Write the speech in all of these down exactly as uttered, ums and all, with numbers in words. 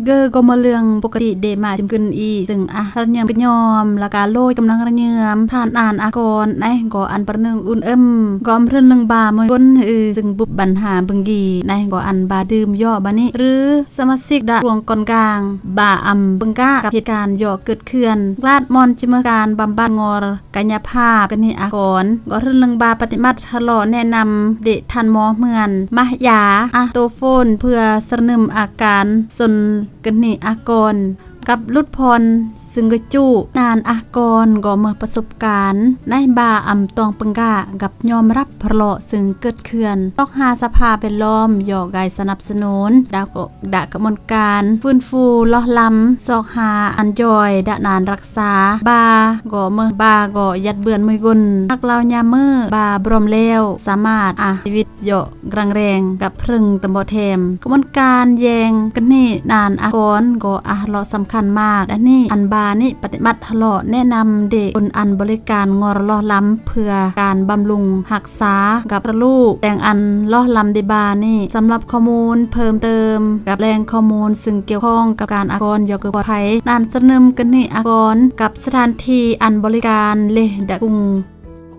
Gơ gom mă lương pô kơ ti đe mă chim kưn i, sưng ah rơñơm kơ nhom, la ka lôi kơmlăng rơñơm than an ah kon, nai gô ăn pơrnưng un ơm, gom rhưn lưng ba môi gon ư, sưng bŭp băn ha bưng gi, nai gô ăn ba đưm yŏ ba ni. Rư sa masik đa ruong kon gang, ba âm bưng gă kăp hiệt kan yŏ kưt khưan, glăt mon chim mơ kan băm ban ngor kăña phap kơ ni ah kon, gô rhưn lưng ba pơti măt hơlŏ nê năm đe than mo hmưan, mah ya ah tô phôn pơ sơrnưm ah kan sôn kơ ni ah kon. Găp lŭt phôn sưng gơ chu nan ah kon gô mơ pơsŭp kan, nai ba âm tong pơng gă găp nhom răp hơlŏ sưng kưt khưan. Tŏk ha săp ha pơlom yŏ gai sơnăp sơnun, đa kơ đa kơ môn kan, phưn phu loh lăm, sŏk ha ăn joi, đa nan răk sa, ba gô mơ, ba gô yăt bươn môi gon, hak lao ña mơ, ba brom leo, samat ah, chivit yŏ grăng reng, găp hrưng tơm bot hem. Kơ môn kan yeng kơ ni nan ah kon gô ah hơlŏ săm khăn mă, đa ni ăn ba ni pơti măt hơlŏ nê năm đe ôn ăn bơlê kan ngor loh lăm pơ kan băm lung hak sa, găp rlu teng ăn loh lăm đe ba ni. Săm lăp khŏ môn phơm tơm, găp leng khŏ môn sưng kiêu khong găp kan ah kon yŏ kơ pơt phai, nan sơrnưm kơ ni ah kon, găp sơthan thi ăn bơlê kan leh đa kung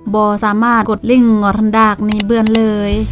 bô samat kôt ling ngor hơnđak ni bươn lơi.